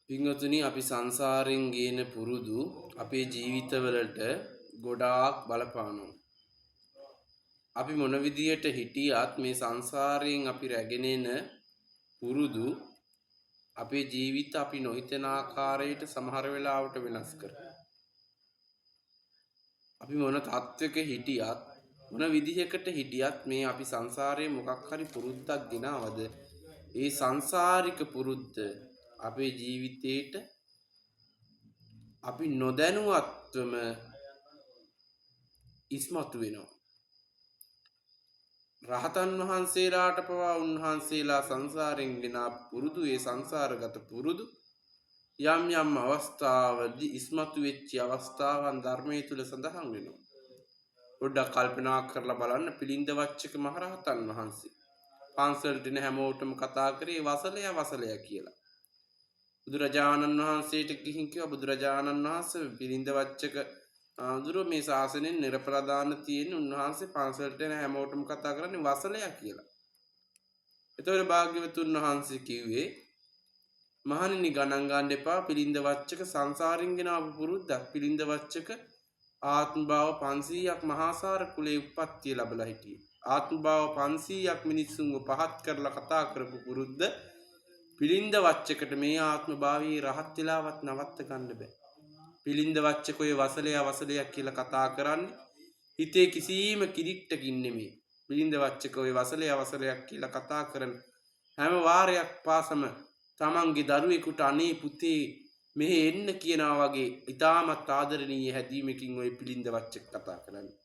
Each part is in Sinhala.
පින්වතුනි, අපි සංසාරයෙන් ගේන පුරුදු අපේ ජීවිතවලට ගොඩාක් බලපානවා. අපි මොන විදියට හිටියත් මේ සංසාරයෙන් අපි රැගෙන එන පුරුදු අපේ ජීවිත අපි නොහිතන ආකාරයට සමහර වෙලාවට වෙනස් කරනවා. අපි මොන තත්ත්වයක හිටියත් මොන විදිහකට හිටියත් මේ අපි සංසාරයේ මොකක් හරි පුරුද්දක් ගෙනාවද ඒ සංසාරික පුරුද්ද අපේ ජීවිතේට අපි නොදැනුවත්වම ඉස්මතු වෙනවා. රහතන් වහන්සේලාට පවා උන්වහන්සේලා සංසාරයෙන් ගෙන පුරුදු ඒ සංසාරගත පුරුදු යම් යම් අවස්ථාවලදී ඉස්මතු වෙච්ච අවස්ථාවන් ධර්මයේ තුල සඳහන් වෙනවා. පොඩ්ඩක් කල්පනා කරලා බලන්න, පිළින්ද වච්චක මහරහතන් වහන්සේ පන්සලට එන හැමෝටම කතා කරේ වසලයා වසලයා කියලා. බුදුරජාණන් වහන්සේට ගිහින් කිව්වා, බුදුරජාණන් වහන්සේ, පිළින්ද වච්චක ආඳුර මේ ශාසනයෙන් නිරප්‍රදාන තියෙන උන්වහන්සේ පන්සලට එන හැමෝටම කතා කරන්නේ වසලයා කියලා. එතකොට භාග්‍යවතුන් වහන්සේ කිව්වේ, මහණෙනි, ගණන් ගන්න එපා, පිළින්ද වච්චක සංසාරෙන් ගෙන ආපු පුරුද්දක්. පිළින්ද වච්චක ආත්ම භාව 500ක් මහාසාර කුලේ උප්පත්තිය ලැබලා හිටියේ. ආත්ම භාව 500ක් මිනිස්සුන්ව පහත් කරලා කතා කරපු පුරුද්ද පිළින්ද වච්චකට මේ ආත්ම භාවයේ රහත් වෙලාවත් නවත්ත ගන්න බෑ. පිළින්ද වච්චක ඔය වසලයා වසලයක් කියලා කතා කරන්නේ හිතේ කිසිම කිරිට්ටකින් නෙමෙයි. පිළින්ද වච්චක ඔය වසලයා වසලයක් කියලා කතා කරන හැම වාරයක් පාසම තමන්ගේ දරුවෙකුට අනේ පුතේ මෙහෙ එන්න කියනවා වගේ ඉතාමත් ආදරණීය හැදීමකින් ඔය පිළින්ද වච්චක කතා කරන්නේ.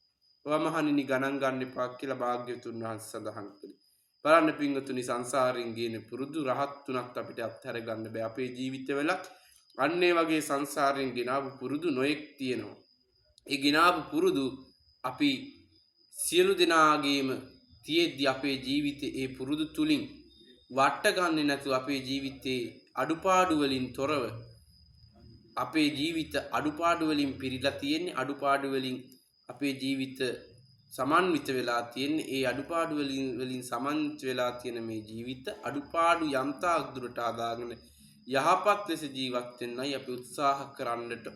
ඔයා මහණෙනි ගණන් ගන්න එපා කියලා භාග්‍යවතුන් වහන්සේ සඳහන් කළේ. බලන්න පින්වතුනි, සංසාරයෙන් ගේන පුරුදු රහත් තුනක් අපිට අත්හැර ගන්න බෑ. අපේ ජීවිතවලත් අන්න ඒ වගේ සංසාරයෙන් ගෙනාවු පුරුදු නොයෙක් තියෙනවා. ඒ ගෙනාවු පුරුදු අපි සියලු දෙනාගේම තියෙද්දි අපේ ජීවිතේ ඒ පුරුදු තුලින් වට ගන්නෙ නැතුව, අපේ ජීවිතේ අඩුපාඩු වලින් තොරව, අපේ ජීවිත අඩුපාඩු වලින් පිරීලා තියෙන්නේ, අඩුපාඩු වලින් අපේ ජීවිත සමන්විත වෙලා තියෙන්නේ. ඒ අඩුපාඩු වලින් සමන්විත වෙලා තියෙන මේ ජීවිත අඩුපාඩු යම්තාක් දුරට හදාගෙන යහපත් ලෙස ජීවත් වෙන්නයි අපි උත්සාහ කරන්නට